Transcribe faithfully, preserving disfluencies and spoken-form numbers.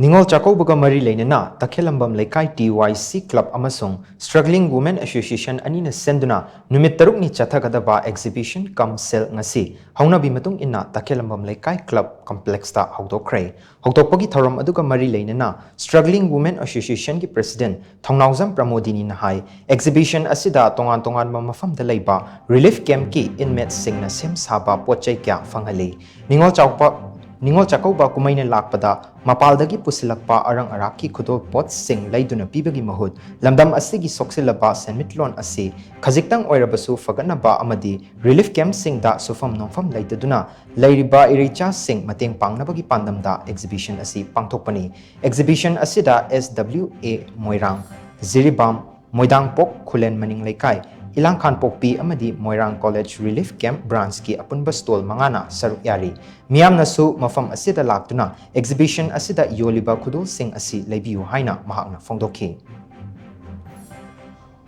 ꯅꯤꯉꯣꯜ ꯆꯥꯛꯀꯧꯕꯒ ꯃꯔꯤ ꯂꯩꯅꯅ ꯇꯈꯦꯂꯝꯕꯝ ꯂꯩꯀꯥꯏ T Y C Club ꯑꯃꯁꯨꯡ Struggling Women Association ꯑꯅꯤꯅ ꯁꯦꯝꯗꯨꯅ ꯅꯨꯃꯤꯠ ꯇꯔꯨꯛꯅꯤ ꯆꯠꯊꯒꯗꯕ exhibition cum sale ꯉꯁꯤ ꯍꯧꯅꯕꯤ ꯃꯇꯨꯡ ꯏꯟꯅ ꯇꯈꯦꯂꯝꯕꯝ ꯂꯩꯀꯥꯏ club complexꯇ ꯍꯧꯗꯣꯛꯈ꯭ꯔꯦ꯫ ꯍꯧꯗꯣꯛꯄꯒꯤ ꯊꯧꯔꯝ ꯑꯗꯨꯒ ꯃꯔꯤ ꯂꯩꯅꯅ Struggling Women Associationꯒꯤ president ꯊꯧꯅꯥꯎꯖꯝ ꯄ꯭ꯔꯃꯣꯗꯤꯅꯤꯅ ꯍꯥꯏ, exhibition ꯑꯁꯤꯗ ꯇꯣꯉꯥꯟ ꯇꯣꯉꯥꯟꯕ ꯃꯐꯝꯗ ꯂꯩꯕ relief campꯀꯤ inmateꯁꯤꯡꯅ ꯁꯦꯝ ꯁꯥꯕ ꯄꯣꯠ ꯆꯩ ꯀꯌꯥ ꯐꯪꯍꯜꯂꯤ꯫ ꯅꯤꯉꯣꯜ ꯆꯥꯎꯄ-, ꯅꯤꯉꯣꯜ ꯆꯥꯛꯀꯧꯕ ꯀꯨꯝꯍꯩꯅ ꯂꯥꯛꯄꯗ ꯃꯄꯥꯜꯗꯒꯤ ꯄꯨꯁꯤꯜꯂꯛꯄ ꯑꯔꯪ ꯑꯔꯥꯛꯀꯤ ꯈꯨꯗꯣꯜ ꯄꯣꯠꯁꯤꯡ ꯂꯩꯗꯨꯅ ꯄꯤꯕꯒꯤ ꯃꯍꯨꯠ, ꯂꯝꯗꯝ ꯑꯁꯤꯒꯤ ꯁꯣꯛꯆꯤꯜꯂꯕ ꯁꯦꯟꯃꯤꯠꯂꯣꯟ ꯑꯁꯤ ꯈꯖꯤꯛꯇꯪ ꯑꯣꯏꯔꯕꯁꯨ ꯐꯒꯠꯅꯕ ꯑꯃꯗꯤ relief campꯁꯤꯡꯗ ꯁꯨꯐꯝ ꯅꯣꯝꯐꯝ ꯂꯩꯇꯗꯨꯅ ꯂꯩꯔꯤꯕ ꯏꯔꯩꯆꯥꯁꯤꯡ ꯃꯇꯦꯡ ꯄꯥꯡꯅꯕꯒꯤ ꯄꯥꯟꯗꯝꯗ exhibition ꯑꯁꯤ ꯄꯥꯡꯊꯣꯛꯄꯅꯤ꯫ Exhibition ꯑꯁꯤꯗ S W A ꯃꯣꯏꯔꯥꯡ, ꯖꯤꯔꯤꯕꯥꯝ, ꯃꯣꯏꯗꯥꯡꯄꯣꯛ ꯈꯨꯂꯦꯟ ꯃꯅꯤꯡ ꯂꯩꯀꯥꯏ, ꯏꯂꯥꯡꯈꯥꯟꯄꯣꯛꯄꯤ ꯑꯃꯗꯤ ꯃꯣꯏꯔꯥꯡ College Relief Camp branchꯀꯤ ꯑꯄꯨꯟꯕ stall ꯃꯉꯥꯅ ꯁꯔꯨꯛ ꯌꯥꯔꯤ꯫ ꯃꯤꯌꯥꯝꯅꯁꯨ ꯃꯐꯝ ꯑꯁꯤꯗ ꯂꯥꯛꯇꯨꯅ exhibition ꯑꯁꯤꯗ ꯌꯣꯜꯂꯤꯕ ꯈꯨꯗꯣꯜꯁꯤꯡ ꯑꯁꯤ ꯂꯩꯕꯤꯌꯨ ꯍꯥꯏꯅ ꯃꯍꯥꯛꯅ ꯐꯣꯡꯗꯣꯛꯈꯤ꯫